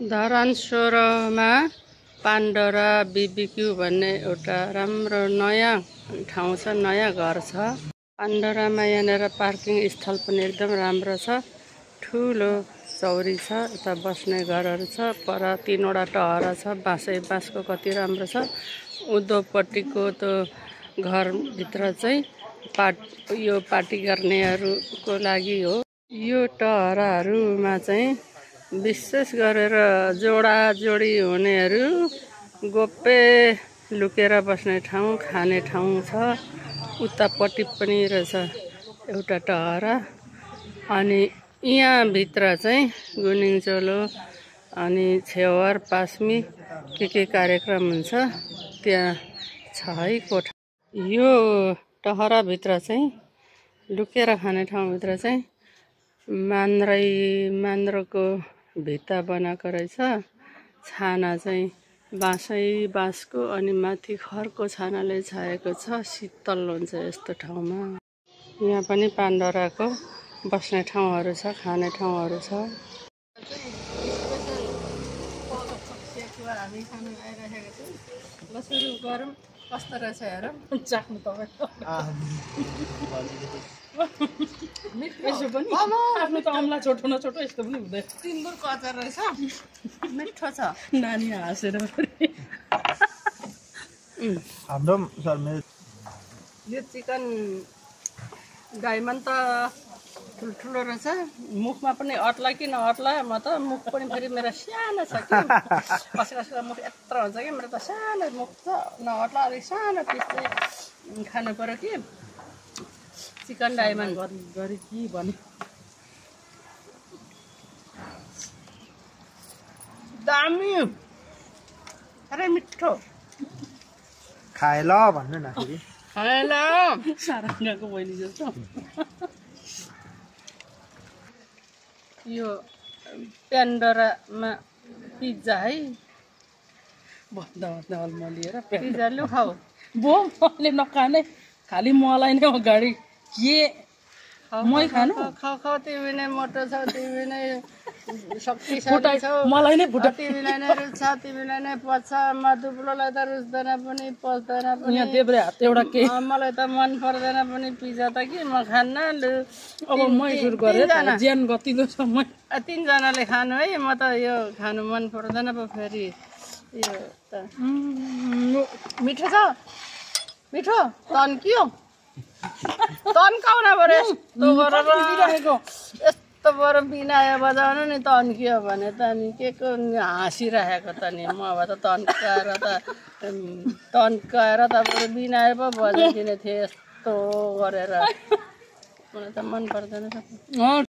धरान 16 मा Pandora BBQ भन्ने एउटा राम्रो नयाँ ठाउँ छ, नयाँ घर छ। पाण्डोरामा यहाँनिर पार्किङ स्थल पनि एकदम राम्रो छ। ठुलो चौरी छ, यता बस्ने घरहरू छ। पर 3वटा टहरा छ, बाँसको कति राम्रो छ। उद्धवपट्टिको त्यो घरभित्र चाहिँ यो पार्टी गर्नेहरूको लागि हो। यो टहराहरूमा चाहिँ विशेष गरेर जोडी हुनेहरू गोप्य लुकेर बस्ने ठाउँ, खाने ठाउँ छ। उतापट्टि पनि रहेछ एउटा टहरा। अनि यहाँ भित्र चाहिँ गुनिङ चोलो अनि छेवर पास्मी के कार्यक्रम हुन्छ त्यहाँ छ है कोठा। यो टहरा भित्र चाहिँ लुकेर खाने ठाउँभित्र चाहिँ मान्द्रोको भित्ता बनाएको रहेछ। छाना चाहिँ बाँसको अनि माथि खरको छानाले छाएको छ। शीतल हुन्छ यस्तो ठाउँमा। यहाँ पनि पाण्डोराको बस्ने ठाउँहरू छ, खाने ठाउँहरू छ। हामी खानु आइरहेको छौँ। ल सुरु गरौँ। कस्तो रहेछ हेरौँ, चाख्नु तपाईँ। यसो पनि आफ्नो त अम्ला छोटो न छोटो यस्तो पनि हुँदैन। तिम्रो अचार रहेछ, मिठो छ। नानी हाँसेर हाम्रो सर यो चिकन डायमन्ड त ठुल्ठुलो रहेछ। मुखमा पनि अट्ला कि नअट्ला, म त मुख पनि फेरि मेरो सानो छ कि। कसैको मुख यत्रो हुन्छ कि, मेरो त सानो मुख छ, नअट्ला। अलिक सानो पिस चाहिँ खानु पऱ्यो कि। चिकन डायमन्ड गरी कि भने दामी, साह्रै मिठो। खाए ल भन्नु न फेरि। खाए ल सारङ्गाको बहिनी जस्तो। यो पाण्डोरामा पिज्जा है। भन्दा लिएर पिज्जा लु खाऊ। बो मैले नखाने, खालि मलाई नै अगाडि के मै खानु। खाऊ तिमी नै मोटो छौ, तिमी नै शक्तिशाली छौ, मलाई नै फुटा, तिमीलाई नै रुच्छ, तिमीलाई नै पच्छ। म दुब्लोलाई त रुच्दैन पनि पच्दैन पनि। यहाँ देब्रे हात एउटा के, मलाई त मन पर्दैन पनि पिज्जा त कि म खान्न। लु अब मै सुरु गरेँ, ज्यान गतिलो छ। म 3जनाले खानु है, म त यो खानु मन पर्दैन पो फेरि। यो त मिठो छ, मिठो तन्कियो। तन्काउन पऱ्यो यस्तो गरेर, यस्तो बरु बिनायो बजाउनु नि। तन्कियो भने त नि के को हाँसिरहेको त नि। म अब त तन्काएर त बरु बिनायो पो बजाइदिने थिएँ यस्तो गरेर। मलाई त मन पर्दैन।